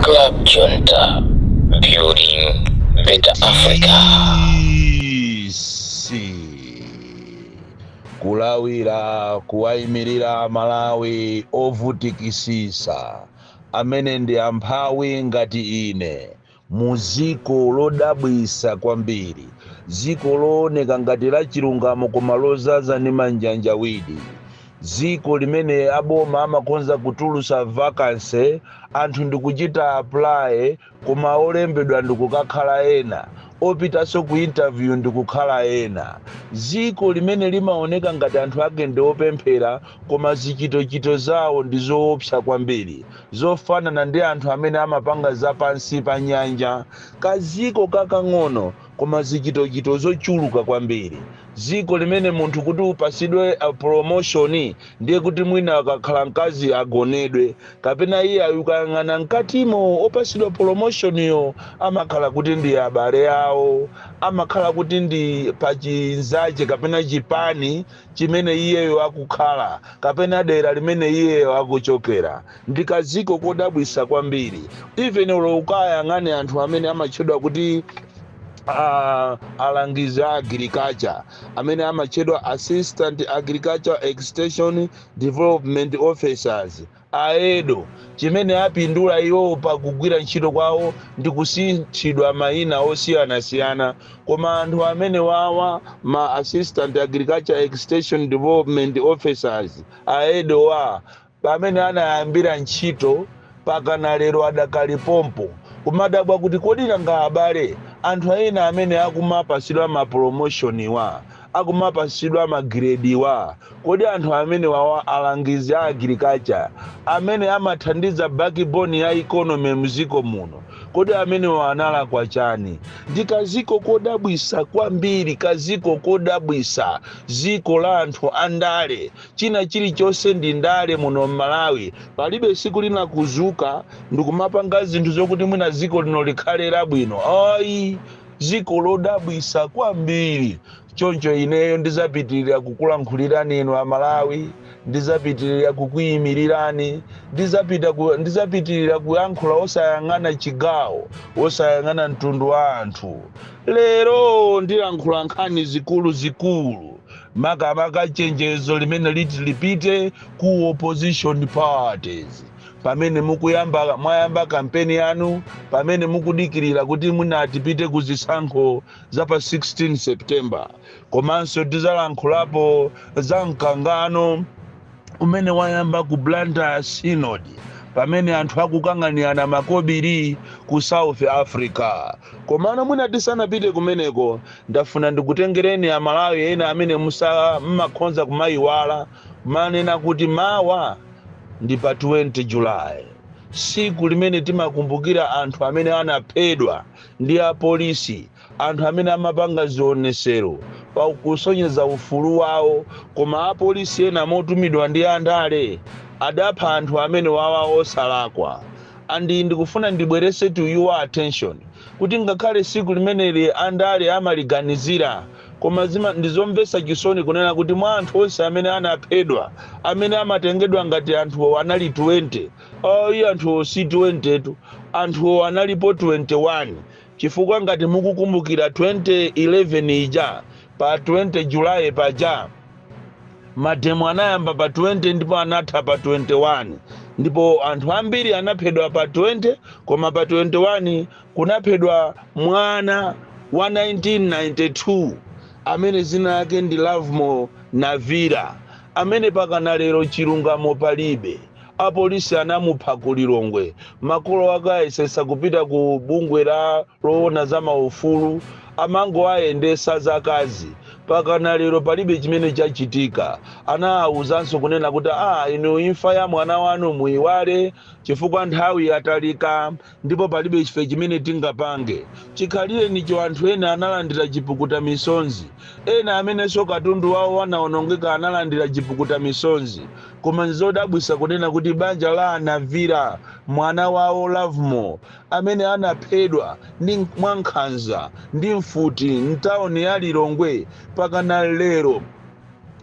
Club Junta, building better Africa. Isi kulawira kuwayimirira Malawi ovutikisisa amene ndi amphawi ngati ine mu ziko lodabwisa kwambiri, ziko looneka ngati la chilungamo koma lozaza ndi manjanjawidi, ziko limene aboma amakonza kutulusa vacancy, anthu ndikuchita apply koma olembedwa ndikukakhala ena, opitanso ku interview ndikukhala ena, ziko limene limaoneka ngati anthu ake ndi opemphera koma zichitochito zawo ndi zoopsa kwambiri, zofanana ndi anthu amene amapanga zapansi pa nyanja. Kaziko kakang'ono koma zichitochito zochuluka kwambiri, ziko limene munthu kuti upasidwe promotion ndiye kuti mwina akakhala mkazi agonedwe, kapena iye ukayang'ana mkatimo opasidwa promotion yo amakhala kuti ndi abale awo, amakhala kuti ndi pachinzache kapena chipani chimene iyeyo akukhala kapena dera limene iyeyo akuchokera. Ndi kaziko kodabwisa kwambiri. Even ulo ukayang'ane anthu amene amatchedwa kuti alangizi a agriculture, amene amatchedwa assistant agriculture extension development officers, AEDO, chimene apindula iwo pakugwira ntchito kwawo ndi kusinthidwa mayina osiyanasiyana. Koma anthu amene wawa, ma assistant agriculture extension development officers, AEDO wa, pamene anayambira ntchito pakana lero adakalipompo. Kumadabwa kuti kodi nanga abale, anthu ena amene akumapasidwa ma promotion wa, akumapasidwa ma grade wa, kodi anthu amene wawa, alangizi a agriculture amene amathandiza backbone ya economy mziko muno, kodi amene analakwa chani? Ndi kaziko kodabwisa kwambiri, kaziko kodabwisa, ziko la anthu andale. China chilichonse ndi ndale muno mMalawi. Palibe siku lina kuzuka ndikumapanga zinthu zokuti mwina ziko lino likhale labwino, ayi. Ziko lodabwisa kwambiri. Choncho ineyo ndizapitirira kukulankhulirani inu Amalawi, ndizapitirira kukuyimirirani, ndizapitirira kuyankhula osayang'ana chigawo, osayang'ana mtundu wa anthu. Lero ndilankhula nkhani zikulu zikulu, makamaka chenjezo limene liti lipite ku opposition parties pamene mukuyamba, mwayamba kampeni yanu, pamene mukudikirira kuti mwina tipite ku zisankho za pa 16 September. Komanso tizalankhulapo za mkangano umene wayamba ku Blantyre Synod pamene anthu akukang'anirana makobiri ku South Africa. Komano mwina tisanapite kumeneko, ndafuna ndikutengereni Amalawi ena amene musa mmakhonza kumayiwala manena kuti mawa ndi pa 20 July, siku limene timakumbukira anthu amene anaphedwa ndi apolisi, anthu amene amapanga zionesero pakusonyeza ufulu wawo, koma apolisi ena motumidwa ndi andale adapha anthu amene wawa osalakwa. And ndikufuna ndibwerese to your attention kuti ngakhale siku limeneli andale amaliganizira, koma ndizomvetsa chisoni kunena kuti mwa anthu onse amene anaphedwa, amene amatengedwa ngati anthu anali 20, ayi, anthuwo si 20 tu, anthuwo analipo 21, chifukwa ngati mukukumbukira 2011 ija pa 20 July paja, mademo anayamba pa 20 ndipo anatha pa 21, ndipo anthu ambiri anaphedwa pa 20, koma pa 21 kunaphedwa mwana wa 1992 amene zina yake ndi Lovemore Navira, amene pakana lero chilungamo palibe. Apolisi anamupha ku Lilongwe. Makolo ake ayesesa kupita ku bungwe la loona za maufulu, amangoayendesa zakazi. Pakana lero palibe chimene chachitika. Anawuzanso kunena kuti a inu, imfa ya mwana wanu muyiwale chifukwa nthawi yatalika ndipo palibe ife chimene tingapange. Chikhalire nicho anthu ena analandira chipukuta misonzi, ena amenenso katundu wawo anawonongeka analandira chipukuta misonzi. Koma nzodabwisa kunena kuti banja la Anavira, mwana wawo Lovemore amene anaphedwa ndi mwankhanza ndi mfuti mtawuni ya Lilongwe, pakana lero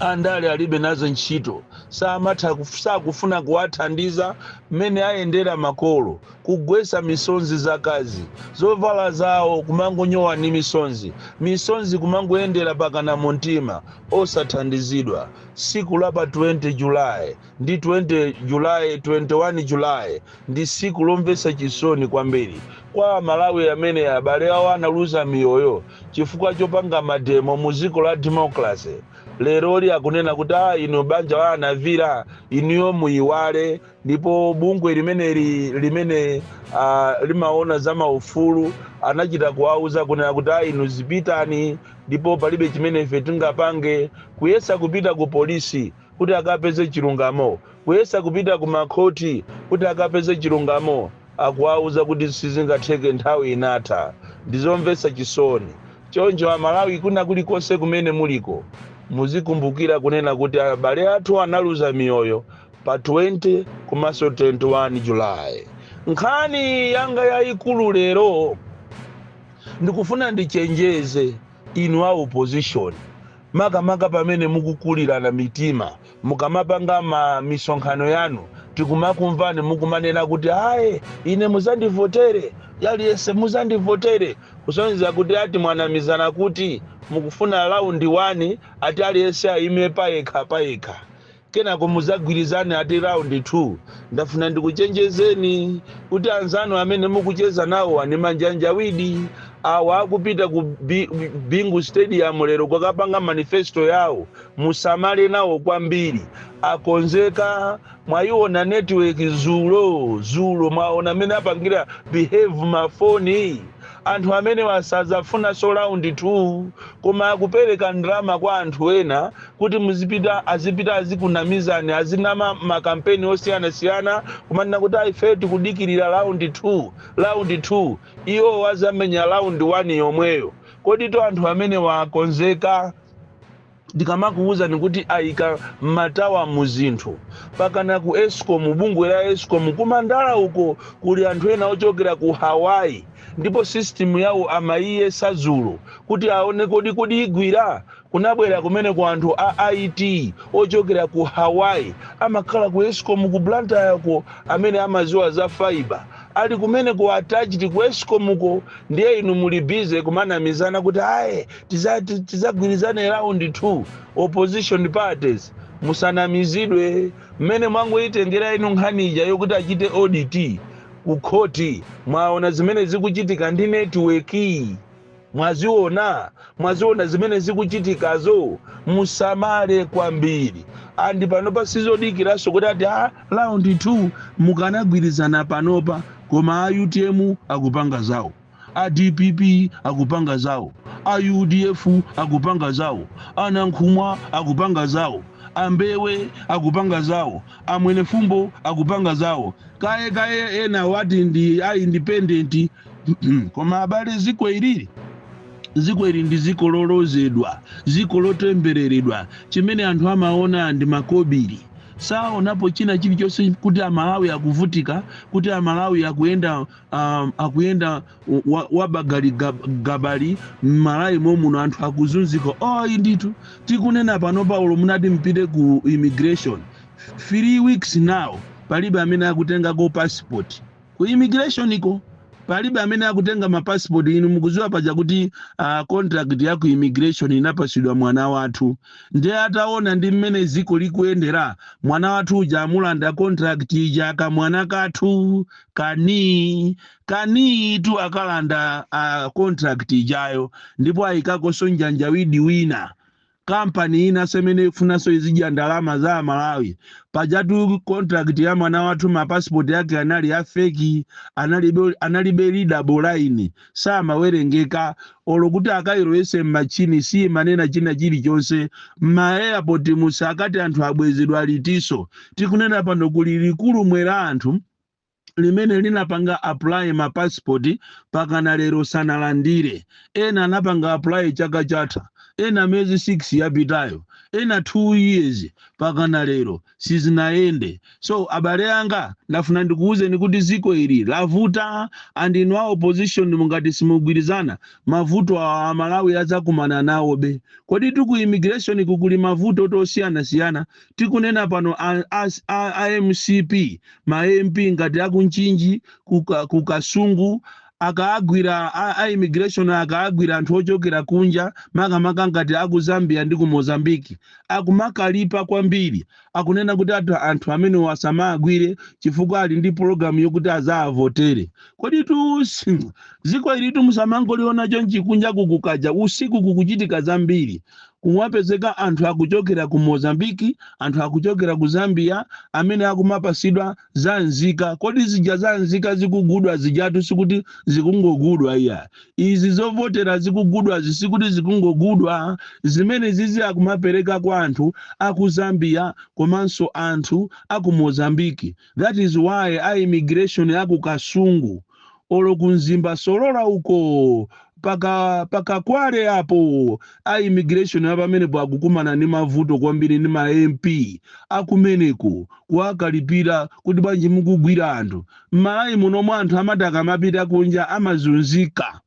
Andale alibe nazo ntchito, samatha sakufuna kuwathandiza. Mmene ayendera makolo kugwesa misonzi, zakazi zovala zawo kumangonyowa ndi misonzi, misonzi kumangoyendera pakana mu mtima, osathandizidwa. Siku la pa 20 July ndi 20 July, 21 July ndi siku lomvetsa chisoni kwambiri kwa Amalawi amene abale awo analuza miyoyo chifukwa chopanga mademo mu dziko la democracy. Leroli akunena kuti a inu banja la anavira, inuyo muyiwale. Ndipo bungwe limeneli limene limaona za maufulu anachita kuwauza kunena kuti a inu zipitani, ndipo palibe chimene ife tingapange. Kuyesa kupita ku polisi kuti akapeze chilungamo, kuyesa kupita ku makhoti kuti akapeze chilungamo, akuwauza kuti sizingatheke, nthawi inatha. Ndizomvetsa chisoni. Choncho Amalawi kuna kulikonse kumene muliko, muzikumbukira kunena kuti abale athu analuza miyoyo pa 20 komanso 21 July. Nkhani yanga yayikulu lero, ndikufuna ndichenjeze inu a opposition, makamaka pamene mukukulirana mitima mukamapanga ma misonkhano yanu. Tikumakumvani mukumanena kuti aye, ine muzandivotere, aliyense muzandivotere, kusonyeza kuti ati mwanamizana kuti mukufuna round 1, ati aliyense ayime payekha payekha, kenako muzagwirizane ati round 2. Ndafuna ndikuchenjezeni kuti anzanu amene mukucheza nawo ani manjanjawidi awa akupita ku Bingu Stadium lero kwakapanga manifesto yawo, musamale nawo kwambiri, akonzeka. Mwayiona network zulo zulo, mwaona amene apangira behave mafoni. Anthu amene wasazafunanso round 2, koma akupereka ndalama kwa anthu ena kuti muzipita, azipita azikunamizani, azinama makampeni osiyanasiyana kumanena kuti ife tikudikirira round 2, round 2. Iwo wazamenya round 1 yomweyo. Kodi to anthu amene wakonzeka, ndikamakuwuzani kuti ayika matawa mu zinthu pakana ku ESCOM, bungwe la ESCOM kumandala uko kuli anthu ena ochokera ku Hawaii, ndipo system yawo amayiyesa zulo kuti aone kodi igwira. Kunabwera kumene ku anthu a IT ochokera ku Hawaii, amakhala ku ESCOM ku Blantyre ko, amene amaziwa za fiber, ali kumene ku attached ku ESCOM ko. Ndiye inu muli busy kumanamizana kuti aye, tizagwirizane round 2. Opposition parties, musanamizidwe. Mmene mwangoyitengera inu nkhani yokuti achite audit ku khoti, mwaona zimene zikuchitika ndi network, mwaziona, mwaziona zimene zikuchitikazo. Musamale kwambiri. And panopa sizodikiranso kuti ati a round 2 mukanagwirizana panopa, koma a UTM akupanga zawo, a DPP akupanga zawo, a UDF akupanga zawo, anankhumwa akupanga zawo, ambewe akupanga zawo, amwenefumbo akupanga zawo, kaye kaye ena wati ndi a independent. Koma abale, ziko ilili, ziko ili ndi ziko lolozedwa, ziko lotembereredwa. Chimene anthu amaona ndi makobiri, saonapo china chilichonse, kuti Amalawi akuvutika, kuti Amalawi akuyenda wabagali gabali m'Malawi momuno, anthu akuzunzika. Oyi ndithu, tikunena pano, Paulo, munati mpite ku immigration 3 weeks now, palibe amene akutengako passport ku immigration iko, palibe amene akutenga mapassport. Inu mukuziwa paja kuti contract ya ku immigration inapasidwa mwana wathu. Ndiye ataona ndi mmene ziko likuyendera, mwana wathu uja amulanda contract ija. Kamwana kathu kani kani tu akalanda contract ijayo, ndipo ayikakonso njanjawidi wina, kampani ina semene ifunanso izidya ndalama za Amalawi. Pajatu contract ya mwana wathu, mapasipoti yake anali a fake, analibe readable line, samawerengeka olo kuti akayilowese mmachini simanena china chilichonse. Mma airport musakati anthu abwezedwa litiso. Tikunena pano kuli likulu mwera anthu limene linapanga apply mapasipoti, pakana lero sanalandire. Ena anapanga apply chaka chatha, ena miyezi 6 yapitayo, ena 3 months yapitayo. Ena 2 years, pakana lero sizinayende. So abale anga, ndafuna ndikuwuzeni kuti ziko ili lavuta, and inu a opposition mungati simugwirizana, mavuto awa Amalawi adzakumana nawobe. Kodi tiku immigration kukuli mavuto tosiyanasiyana? Tikunena pano a MCP, ma MP ngati akuNchinji, kuKasungu, akaagwira a immigration, akaagwira anthu ochokera kunja, makamaka ngati aku Zambia ndi ku Mozambiki, akumakalipa kwambiri. Akunena kuti anthu amene wasamagwire chifukwa ali ndi pologalamu yokuti azaavotere. Kodi tu ziko ilitu musamangoliona chonchi. Kunja kukukaja usiku kukuchitika zambiri. Kumapezeka anthu akuchokera ku Mozambiki, anthu akuchokera ku Zambia amene akumapasidwa za nzika. Kodi zija za nzika zikugudwa zijatu sikuti zikungogudwa iya. Izi zovotera zikugudwa zisikuti zikungogudwa. Zimene zizi akumapereka kwa anthu aku Zambia komanso anthu aku Mozambiki. That is why a immigration aku Kasungu, olo kuMzimba Solola uko, paka pakakwale apo, a immigration apamenepo akukumana ndi mavuto kwambiri ndi ma MP akumeneko, kuwakalipira kuti bwanji mukugwira anthu m'Malawi munomwe. Anthu amati akamapita kunja amazunzika.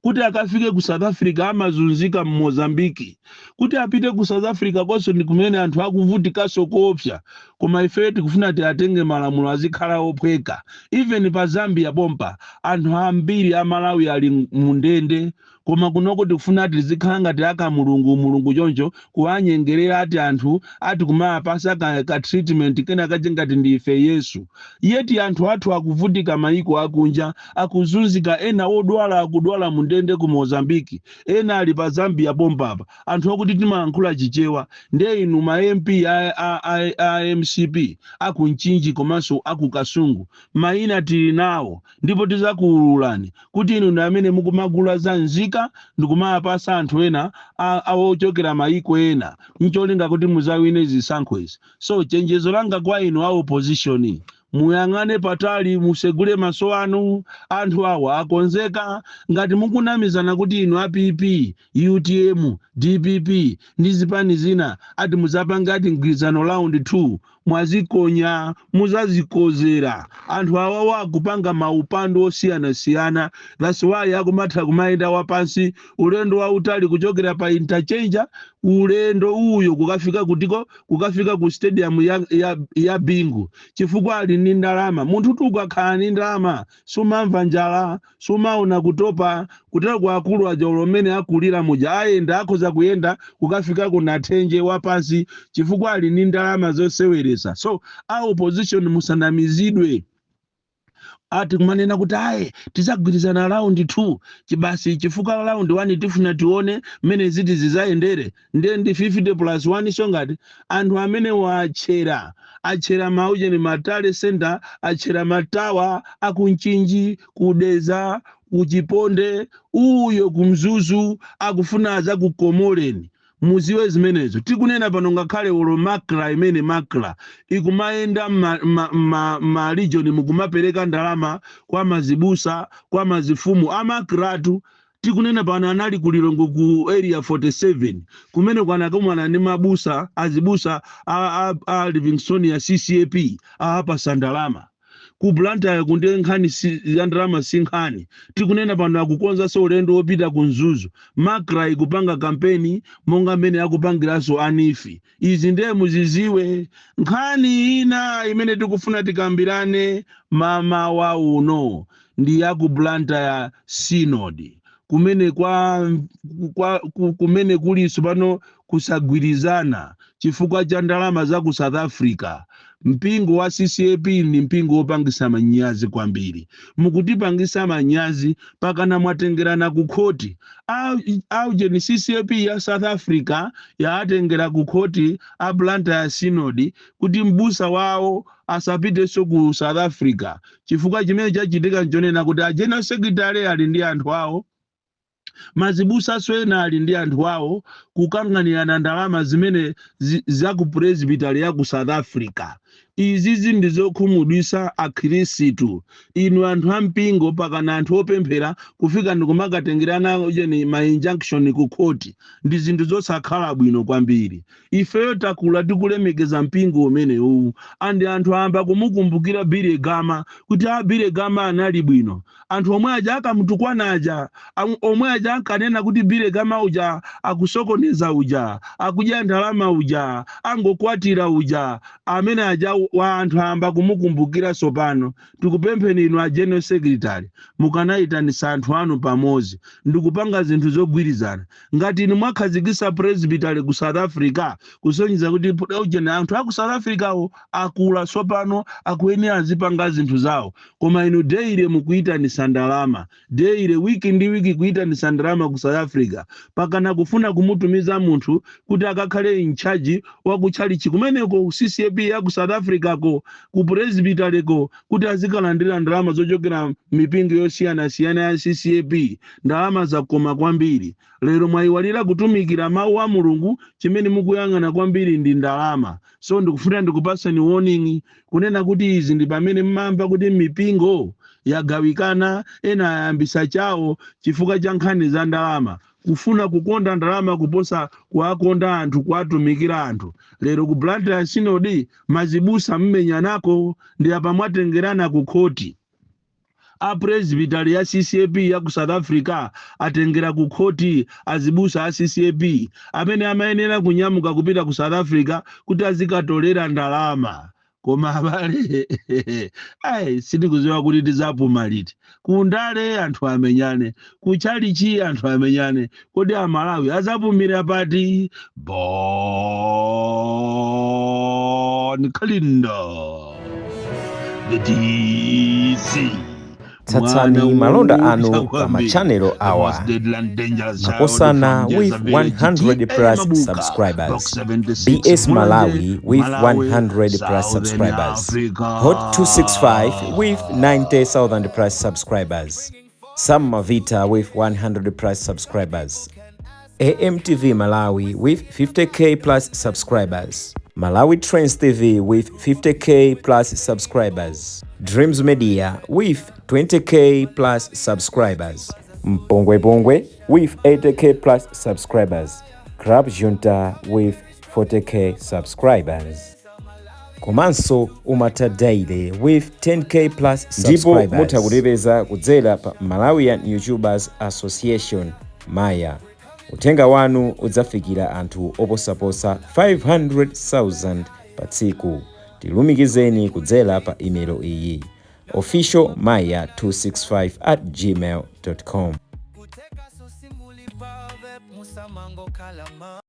Kuti akafike ku South Africa amazunzika, mu Mozambiki kuti apite ku South Africa konso ndi kumene anthu akuvutikanso koopsa. Koma ife tikufuna tiatenge malamulo azikhala ophweka. Even pa Zambia pompa anthu ambiri a Malawi ali mundende, koma kunoko tikufuna tizikhala ngati aka Mulungu Mulungu choncho, kuwanyengerera ati anthu ati kumapasa ka treatment kena kache ngati ndife Yesu, yeti anthu athu akuvutika mayiko akunja, akuzunzika. Ena odwala akudwala mundende ku Mozambiki, ena ali pa Zambia pompapa, anthu okuti timayankhula Chichewa. Ndiye inu ma MP a MCP akuMchinji komanso aku Kasungu, mayina tili nawo ndipo tizakuwululani kuti inu ndi amene mukumagula za nzika ndikumapasa anthu ena awochokera mayiko ena ncholinga kuti muzawine zisankho izi. So chenjezo langa kwa inu a opposition, muyang'ane patali, musegule maso anu. Anthu awa akonzeka. Ngati mukunamizana kuti inu a PP, UTM, DPP ndi zipani zina ati muzapanga ati mgwirizano round 2, mwazikonya, muzazikozera. Anthu awawa akupanga maupandu osiyanasiyana. That's why akumatha kumayenda wapansi ulendo wautali kuchokera pa interchange, ulendo uyo kukafika kutiko, kukafika ku stadium ya Bingu, chifukwa ali ndi ndalama. Munthu tu ukakhala ndi ndalama sumamva njala, sumaona kutopa. Kutero kwa akulu aja umene akulira muja ayenda, akhoza kuyenda kukafika ku Nathenje wapansi chifukwa ali ndi ndalama zoseweresa. So a opposition, musanamizidwe ati kumanena kuti ayi, tizagwirizana round 2 chibasi, chifukwa round 1 tifuna tione mmene ziti zizayendere. Ndiye ndi 50 plus 1. So ngati anthu amene watchera, atchera maucheni ma tally center, atchera matawa akuNchinji, kuDeza, kuChiponde uyo, kuMzuzu, akufuna azakukomoleni. Muziwe zimenezo. Tikunena pano, ngakhale olo MACRA, imene MACRA ikumayenda ma region mukumapereka ndalama kwa mazibusa, kwa mazifumu a MACRA tu. Tikunena pano anali ku Lilongwe ku Area 47 kumene kwanakumana ndi mabusa, azibusa a Livingstonia CCAP, aapasa ndalama. Ku Blantyre kunde nkhani ya ndalama si nkhani. Tikunena pano akukonzanso ulendo wopita ku Mzuzu. MACRA ikupanga kampeni monga mmene akupangiranso a NEEF. Izi ndiye muziziwe. Nkhani ina imene tikufuna tikambirane mamawa uno ndi ya ku Blantyre Synod, kumene kumene kulinso pano kusagwirizana chifukwa cha ndalama za ku South Africa. Mpingo wa CCAP ndi mpingo wopangisa manyazi kwambiri. Mukutipangisa manyazi pakana mwatengerana ku khoti. Aujeni CCAP ya South Africa yaatengera ku khoti a Blantyre Synod kuti mbusa wawo asapitenso ku South Africa, chifukwa chimene chachitika nchonena kuti a general secretary ali ndi anthu awo, mazibusaso ena ali ndi anthu awo, kukang'anirana ndalama zimene za ku presbytery ya ku South Africa. Izizi ndi zokhumudwitsa Akhirisitu, inu anthu ampingo, pakana anthu opemphera kufika ndikumakatengerana ujeni ma injunction ku khoti, ndi zinthu zosakhala bwino kwambiri. Ifeyo takula tikulemekeza mpingo umenewu, and anthu ayamba kumukumbukira Billy Gama kuti a Billy Gama anali bwino. Anthu omwe aja akamutukwana aja, omwe aja ankanena kuti Billy Gama uja akusokoneza, uja akudya ndalama, uja angokwatira uja, amene aja wa anthu ayamba kumukumbukira. Sopano tikupempheni inu a general secretary, mukanayitanisa anthu anu pamodzi ndikupanga zinthu zogwirizana. Ngati inu mwakhazikitsa presbytery ku South Africa, kusonyeza kuti ujeni anthu aku South Africawo akula, sopano akuyenera azipanga zinthu zawo. Koma inu daily mukuyitanisa ndalama, daily, wiki ndi wiki, kuyitanisa ndalama ku South Africa, pakana kufuna kumutumiza munthu kuti akakhale in charge wa kutchalichi kumeneko, ku CCAP ya ku South Africa ko, ku presbytery ko, kuti azikalandira ndalama zochokera mipingo yosiyanasiyana ya CCAP. Ndalama zakoma kwambiri. Lero mwayiwalira kutumikira mawu a Mulungu, chimene mukuyang'ana kwambiri ndi ndalama. So ndikufuna ndikupaseni warning kunena kuti izi ndi pamene mmamva kuti mipingo yagawikana, ena ayambisa chawo chifukwa cha nkhani za ndalama, kufuna kukonda ndalama kuposa kuwakonda anthu, kuwatumikira anthu. Lero ku Blantyre Synod mazibusa mmenyanako, ndi apa mwatengerana ku khoti. A presbytery ya CCAP ya ku South Africa atengera ku khoti azibusa a CCAP amene amayenera kunyamuka kupita ku South Africa kuti azikatolera ndalama. Koma abale, ayi, sindikudziwa kuti tizapuma liti. Kundale anthu amenyane, kuchalichi anthu amenyane, kodi Amalawi azapumira pati? Bon Kalindo, the DC. Tsatsani malonda anu pa machanelo awa: Makosana with 100 plus subscribers, BS Malawi with 100 plus subscribers, Hot 265 with 90,000 plus subscribers, Sam Mavita with 100 plus subscribers, AMTV Malawi with 50K plus subscribers, Malawi Trends TV with 50K plus subscribers, Dreams Media with 20K plus subscribers, Mpongwe Pongwe with 80K plus subscribers, Club Junta with 40K subscribers. Komanso Umata Daily with 10K plus. Ndipo mutha kutipeza kudzera pa Malawian YouTubers Association, Maya. Uthenga wanu udzafikira anthu oposaposa 500,000 pa tsiku. Tilumikizeni kudzera pa imelo iyi: officialmaya265@gmail.com. Kuteka susimuli pave musamango kalama.